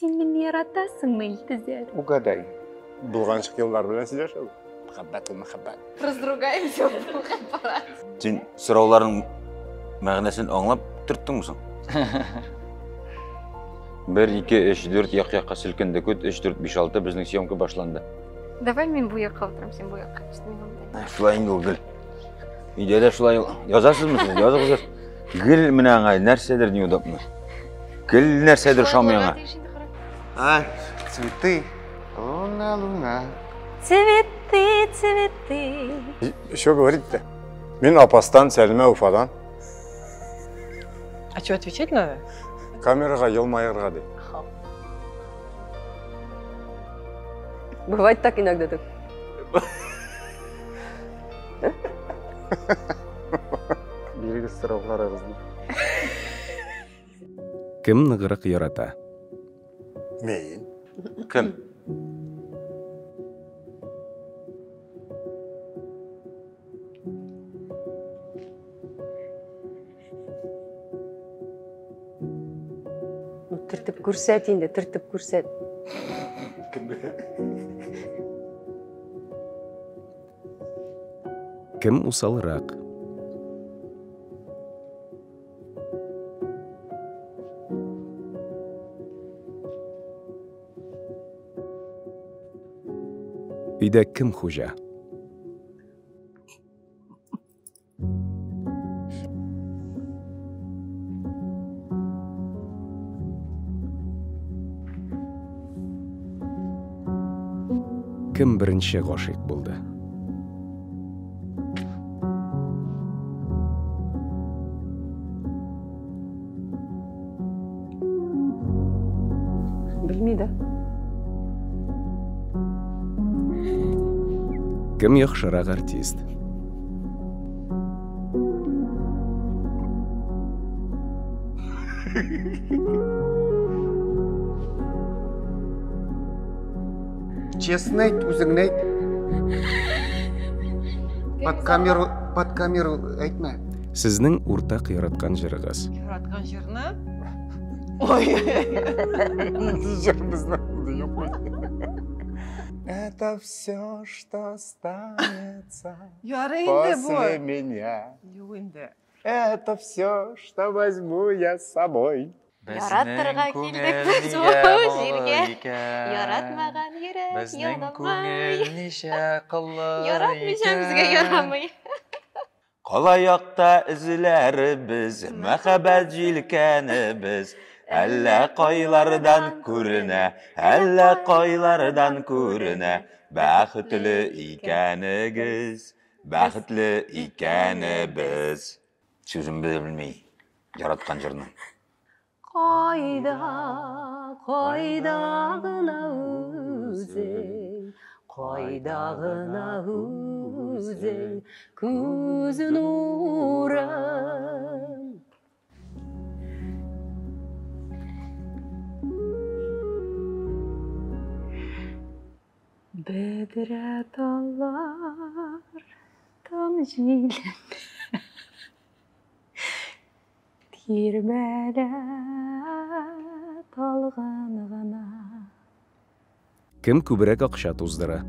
Син мине яратасыңмы, Илтизәр? Угадай. Булганчык еллар белән сөйләшәбез. Мәхәббәт ул мәхәббәт. Разругаемся, пора. Син сорауларның мәгънәсен аңлап төрттеңме соң? 1, 2, 3, 4 як-якка селкенде күт, 3, 4, 5, 6 безнең съемка башланды. Давай мин бу якка утырам, син бу якка. Что мин анда. Шулай инде ул гел. Өйдә дә шулай ул. Язасызмы сез? Языгыз. Гел менә аңа нәрсәдер неудобно. Гел нәрсәдер ошамый аңа. А, цветы. Луна, луна. Цветы, цветы. Что говорить-то? Мин Апастан, Сәлимә Уфадан. А что, отвечать надо? Камерага елмаерга ди. Бывает так иногда так. Бирегез сорауларыгызны. Кем ныграк ярата? Мин. Кем? Ну, төртеп күрсәт инде, төртеп күрсәт. Кем усалрак? Өйдә кем хуҗа? Кем беренче гашыйк булды? Белми да. Кем яхшырак артист? Честно әйт, үзеңне әйт. Под камеру, под камеру әйтмә. Сезнең уртак яраткан җырыгыз? Яраткан җырны? Ой. Җыр безнең юк. Это все, что останется Ярый инде бу. после меня. Юк инде. Это все, что возьму я с собой. Яратырга килдек без бу җиргә. Яратмаган йөрәк Безнең ярамый. күңел ничә кыллы Яратмыйча безгә ярамый. Кала якта эзләребез, мәхәббәт җилкәнебез. Әллә кайлардан күренә, әллә кайлардан күренә. Бәхетле икәнегез, бәхетле икәнебез. Сүзен белми, яраткан җырның. Кайда, кайда гына үзең, кайда гына үзең, күз нурым. Бөдрә таллар там җилендә Тирбәлә талгын гына. Кем күбрәк акча туздыра?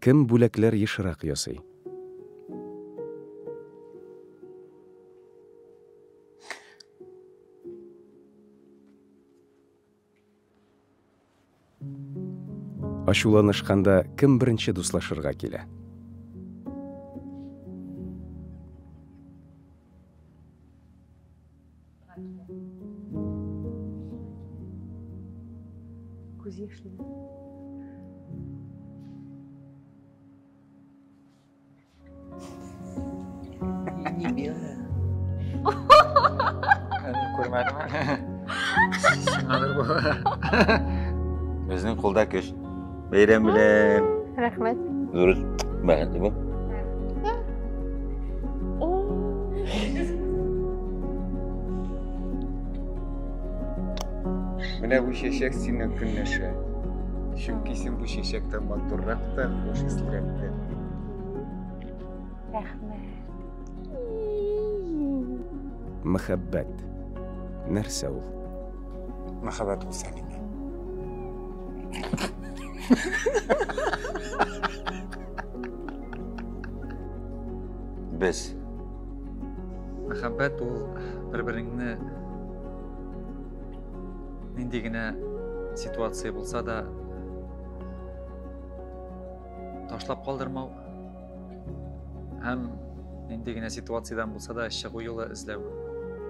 Кем бүләкләр ешрак ясый? Ачуланышканда кем беренче дуслашырга килә? Күз яшьле. Не белая. Күрмәдем әле. Сиңадыр бу. Безнең кулда көч. Бәйрәм белән. Рәхмәт. Дөрес, бәхетле бул. Менә бу чәчәк синнән көнләшә. Чөнки син бу чәчәктән матуррак та, хуш ислерәк тә. Рәхмәт. Мәхәббәт. Нәрсә ул? Мәхәббәт ул Сәлимә. Без. Мәхәббәт ул бер-береңне нинди генә ситуация булса да ташлап калдырмау һәм нинди генә ситуациядән булса да чыгу юлы эзләү.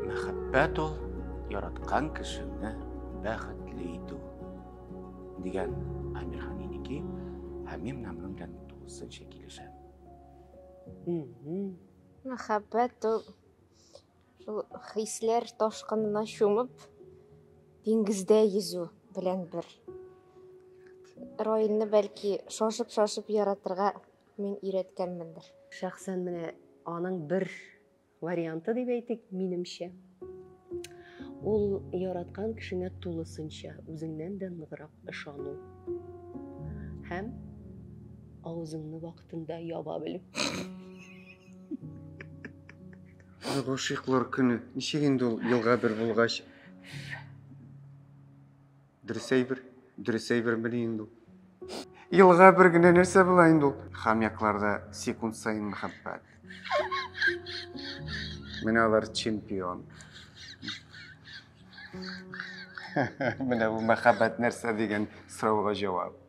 Мәхәббәт ул яраткан кешеңне бәхетле итү дигән Әмирхан Еники, һәм мин менә моның белән тулысынча килешәм. Мәхәббәт ул шул хисләр ташкынына чумып, диңгездә йөзү белән бер. Раилне бәлки шашып-шашып яратырга мин өйрәткәнмендер. Шәхсән менә аның бер варианты дип әйтик, минемчә. Ул яраткан кешеңә тулысынча үзеңнән дә ныграк ышану. Һәм авызыңны вакытында яба белү. Гашыйклар көне. Ничек инде ул елга бер булгач? Дөрес әйбер, дөрес әйбер мени инде ул? Елга бер генә нәрсә була инде ул? Хомякларда секунд саен мәхәббәт. Менә алар чемпион. Менә бу мәхәббәт нәрсә дигән сорауга җавап.